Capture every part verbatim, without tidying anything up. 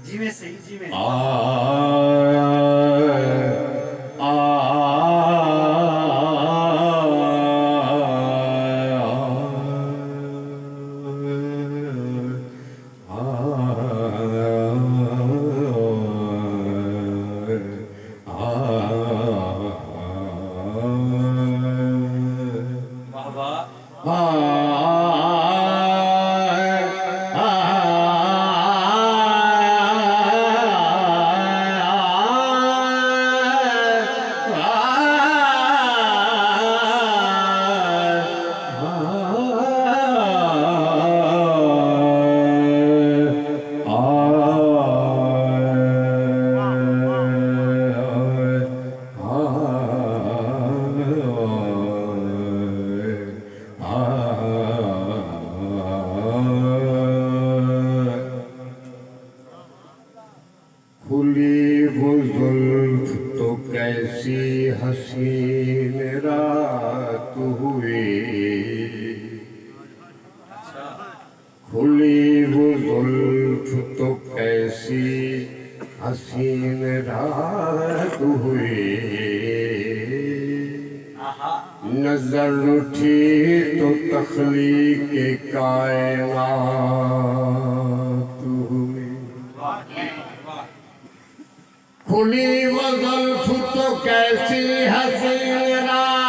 جیویں سہی، جیویں۔ واہ واہ۔ کھلی وہ زلف تو کیسی حسین رات ہوئی، کھلی وہ زلف تو کیسی حسین رات ہوئی۔ نظر اٹھی تو تخلیق کائنات ہوئی۔ کھلی وہ زلف تو کیسی حسین رات،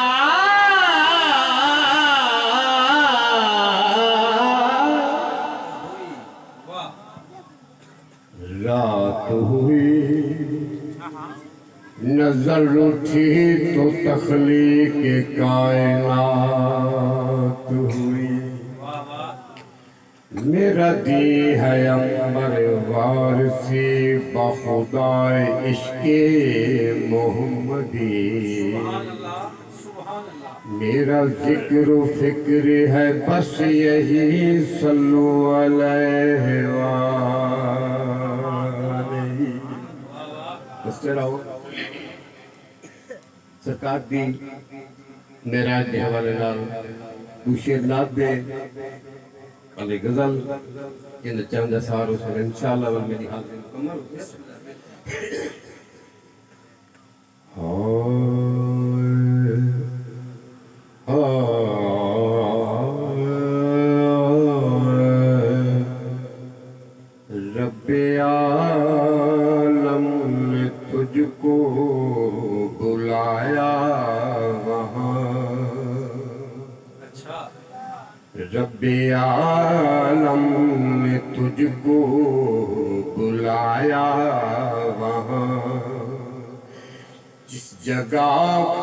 رات ہوئی۔ نظر اٹھی تو تخلیق کائنات ہوئی۔ میرا دی ہے عنبر وارثی بخدا عشق محمدی۔ میرا ذکر و فکر ہے بس یہی، صلو علیہ وآلہ۔ بس چلاؤ۔ سرکار دی معراج دے حوالے نال ݙو شعر نعت دے، پہلے غزل، جیندا چند اثار ہوسن، انشاءاللہ ول میݙی حاضری مکمل ہوسی۔ ہائے، ہائے۔ رب عالم نے تجھ کو بلایا وہاں۔ اچھا۔ رب عالم نے تجھ کو بلایا وہاں۔ جس جگہ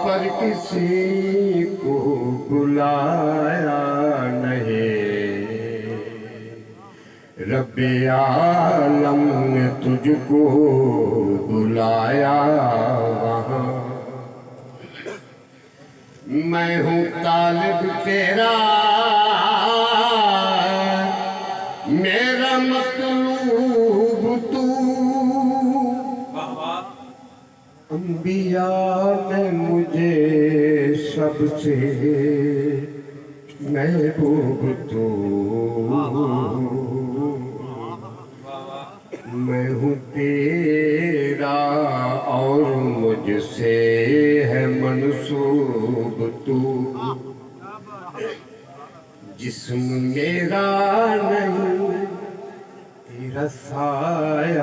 پر کسی کو بلایا نہیں، رب عالم نے تجھ کو بلایا وہاں۔ میں ہوں طالب تیرا، میرا مطلوب تو۔ انبیاء میں مجھے سب سے محبوب تو۔ میں ہوں تیرا اور مجھ سے ہے منسوب تو۔ جسم میرا نہیں، تیرا سایہ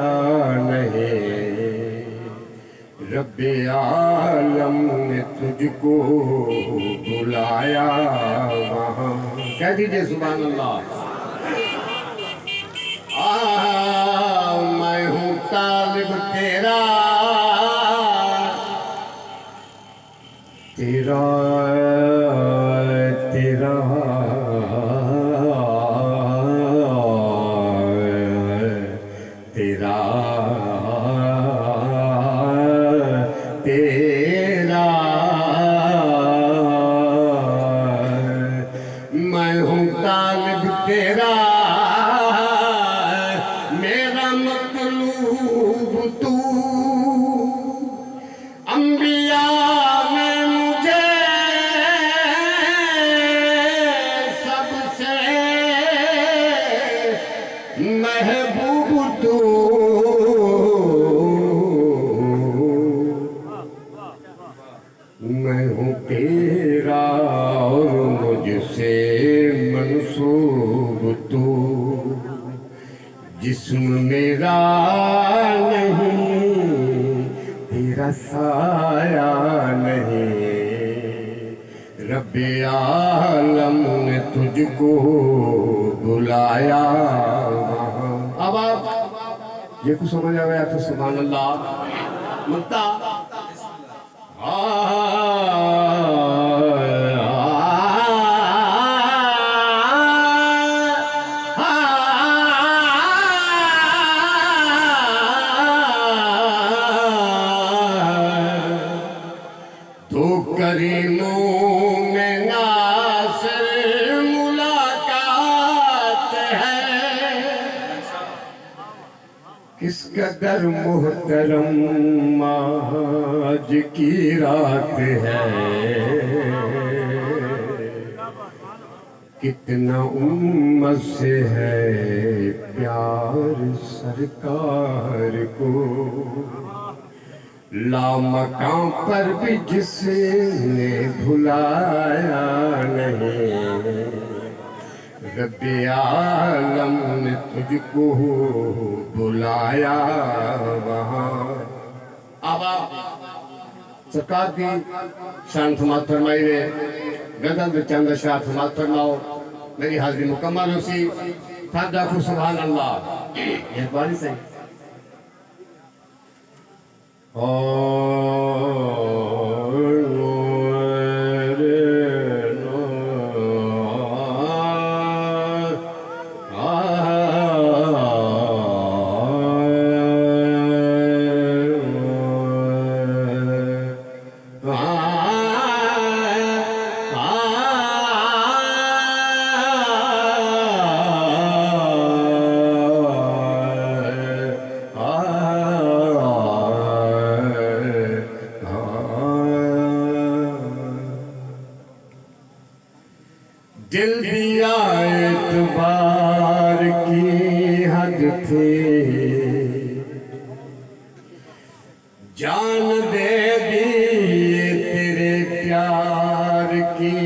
نہیں، رب عالم نے تجھ کو بلایا وہاں۔ کہہ دیجئے سبحان اللہ۔ آ، میں ہوں طالب تیرا، تیرا، تیرا۔ محبوب تو، میں ہوں تیرا اور مجھ سے منسوب تو۔ جسم میرا نہیں، تیرا سایہ نہیں، رب عالم نے تجھ کو بلایا وہاں۔ اب آپ یہ کو سمجھ آوے تو سبحان اللہ۔ مکتا۔ تو کریموں میں ناصر ملاقات ہے، کس قدر محترم آج کی رات ہے، کتنا امت سے ہے پیار سرکار کو۔ لامکان پر بھی جس نے بھلایا نہیں، رب عالم نے تجھ کو بلایا وہاں۔ آبا سرکار دی شان سماعت فرمائی وے، غزل دے چند اشعار سماعت فرماؤ، میری حاضری مکمل ہوسی۔ سب آکھو سبحان اللہ۔ مہربانی سائیں۔ دل دیا اعتبار کی حد تھی، جان دے دی تیرے پیار کی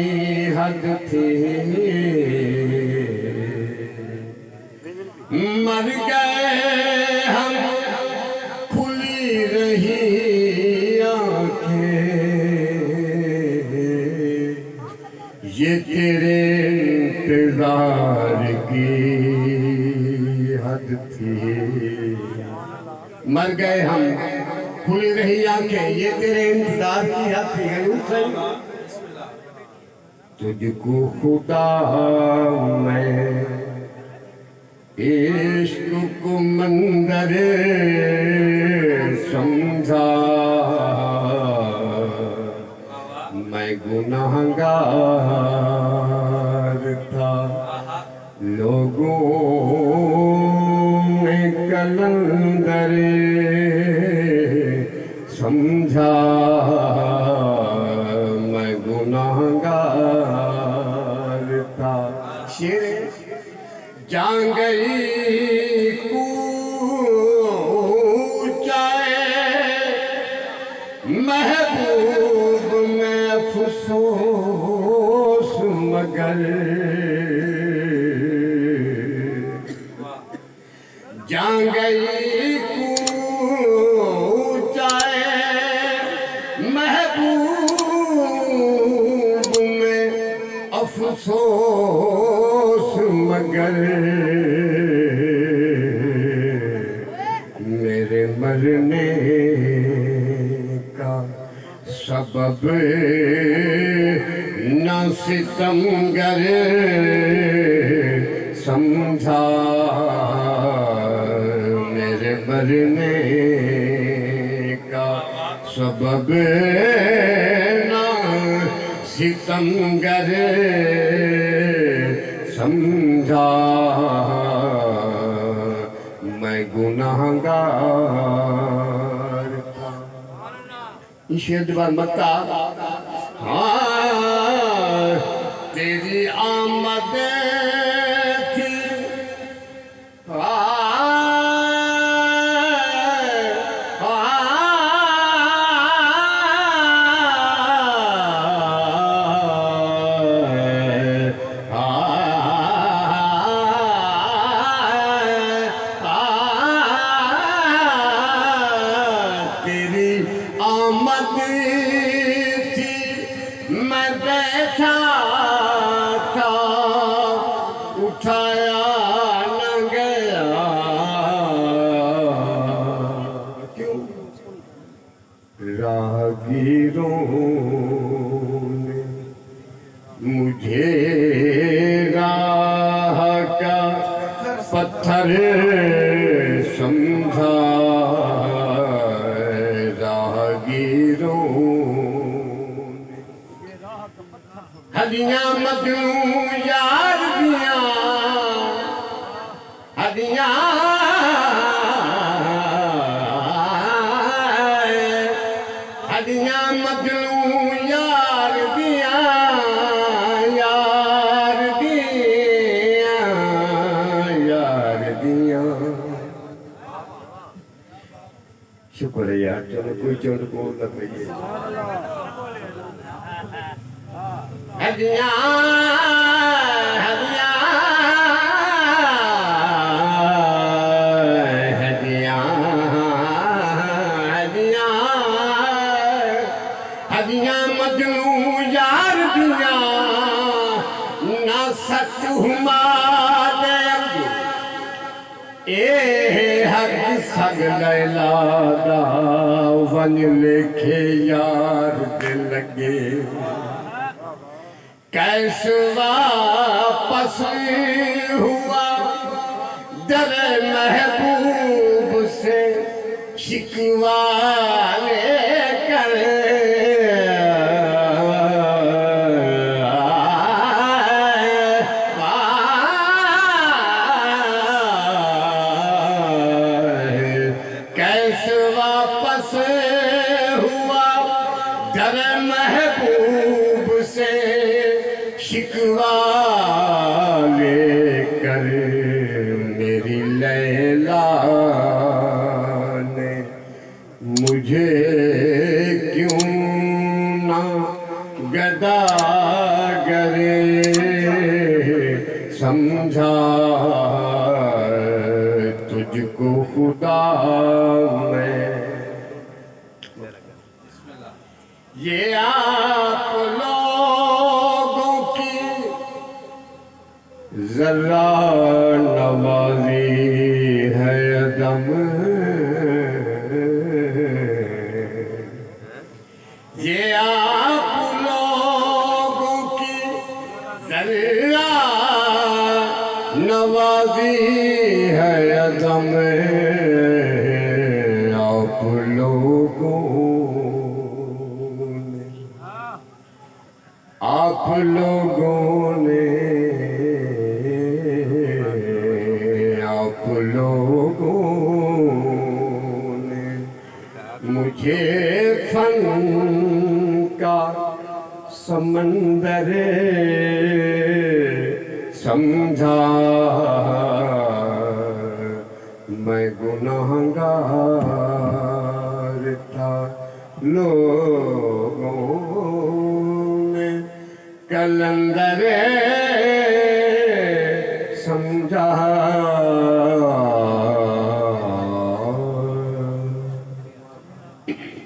حد تھی۔ مر گئے ہم، کھلی رہی آنکھیں، یہ تیرے انتظار کی حد تھی۔ مر گئے ہم، کھلی رہی آنکھیں، یہ تیرے انتظار کی حد تھی۔ غیور سائیں۔ تجھ کو خدا میں عشق کو مندر سمجھا، میں گناہگار تھا، لوگوں نے قلندر سمجھا، میں گناہگار تھا۔ شعر۔ جانگئی کوچہ محبوب میں افسوس مگر، جانگئی کوچہ محبوب میں افسوس مگر، میرے مرنے کا سبب نہ ستمگر سمجھا، میرے مرنے کا سبب نہ ستمگر سمجھا، میں گناہگار تھا۔ ایں شعر دے بعد مکتا، ہاں، تیری آمد تھی، ہاں، سمجھا راہگیروں نے۔ ہݙیاں مجنوں یار دیاں، ہݙیاں، ہݙیاں مجنوں یار دیاں، یار دیاں، یار دیاں۔ شکر ہے یار، چلو کوئی چنڈ کول نہ پئی ہے۔ ہݙیاں، ہݙیاں، ہݙیاں، ہݙیاں، ہݙیاں مجنوں یار دیاں، نہ سچ ہما دے اڳے۔ اے ہے حق سڳ لیلا دا، ونڄ لیکھے یار دے لڳے۔ کیس واپس ہوا در محبوب سے، شکوہ لے کر۔ کیس واپس ہوا در محبوب سے، شکوہ لے کر میری لیلا نے مجھے کیوں نہ گدا گرے سمجھا، تجھ کو خدا میں۔ یہ آپ لوگوں کی ذرہ نوازی ہے عدم، یہ آپ لوگوں کی ذرہ نوازی ہے عدم، آپ لوگوں نے آپ لوگوں نے، آپ لوگوں نے مجھے فن کا سمندر سمجھا۔ میں گناہگار تھا، لوگوں نے قلندر سمجھا۔